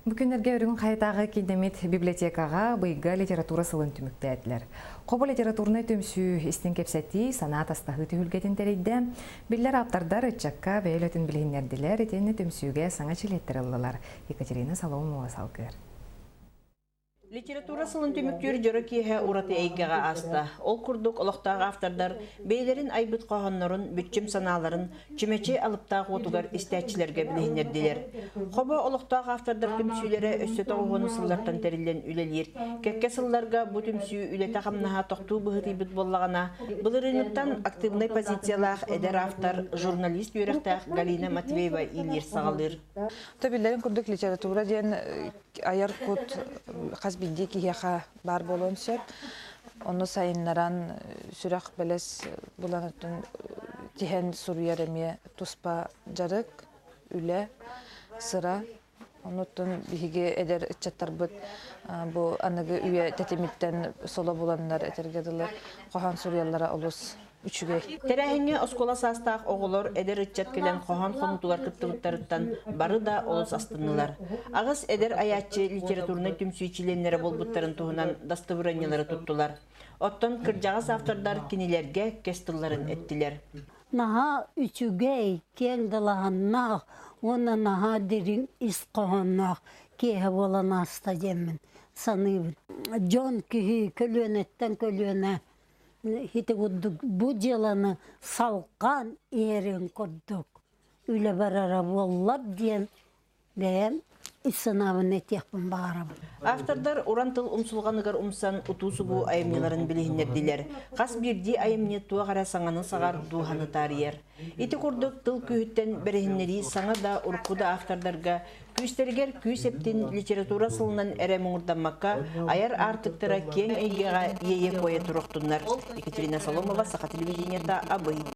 Бу күннэргэ Үрүҥ Хайатааҕы кииннэммит библиотекаҕа быйга литература сылын түмүктээтилэр. Хобо литературнай түмсүү истиҥ кэпсэтии, санаа атастаһыы түһүлгэтин тэрийдэ. Биллэр ааптардар ыччакка бэйэ үлэтин билиһиннэрдилэр, итиэннэ түмсүүгэ саҥа чилиэттэр ыллылар. Екатерина Соломова салгыыр. Литература сылын түмүктүүр дьоро киэһэ ураты эйгэҕэ ааста. Ол курдук олохтоох автордар бэйэлэрин айбыт хоһооннорун, бүччүм санааларын чүмэчи алыптаах уотугар истээччилэргэ билиһиннэрдилэр. Хобо олохтоох автордар түмсүүлэрэ өссө тоҕуһуону сыллартан тэриллэн үлэлиир. Кэккэ сылларга бу түмсүү үлэтэ-хамнаһа тохтуу быһыытыйбыт буоллаҕына, былырыыҥҥыттан активнай позициялаах эдэр автор, журналист үөрэхтээх Галина Матвеева иилиир-саҕалыыр. Биллэрин курдук литература диэн айар кут хас биирдии киһиэхэ баар буолуон сөп. Ону сайыннаран сүрэх бэлэс булан тиһэн суруйар эмиэ туспа дьарык, үлэ, сыра. Онуттан биһиги эдэр ыччаттарбыт бу аныгы үйэ тэтимиттэн соло буланнар этэргэ дылы хоһоон суруйаллара олус үчүгэй. Тэрээһиҥҥэ оскуола саастаах оҕолор, эдэр ыччат кэлэн хоһоон хонуутугар кыттыбыттарыттан бары да олус астыннылар. Аҕыс эдэр айааччы литературнай түмсүү чилиэннэрэ буолбуттарын туһунан дастабырыанньалары туттулар. Оттон кырдьаҕас автордар кинилэргэ кэс тылларын эттилэр. Наһаа үчүгэй, киэҥ далаһаннаах уонна наһаа дириҥ ис хоһоонноох киэһэ буолан ааста диэммин саныыбын. Дьон киһи көлүөнэттэн көлүөнэ ити курдук бу дьыаланы салҕаан иһэрин курдук үлэ барара буоллар диэн бэйэм ис санаабын этиэхпин баҕарабын. Автордар уран тыл умсулҕаныгар умсан утуу-субуу айымньыларын билиһиннэрдилэр. Хас биирдии айымньы туох эрэ саҥаны саҕар, дууһаны таарыйар. Ити курдук тыл күүһүттэн бэриһиннэрии саҥа да, урукку да автордарга күүстэригэр күүс эптин литература сылынан эрэ муҥурдаммакка, айар аартыктара киэҥ эйгэҕэ иэйэ-куойа туруохтуннар. Екатерина Соломова, Саха телевидениета, Абый.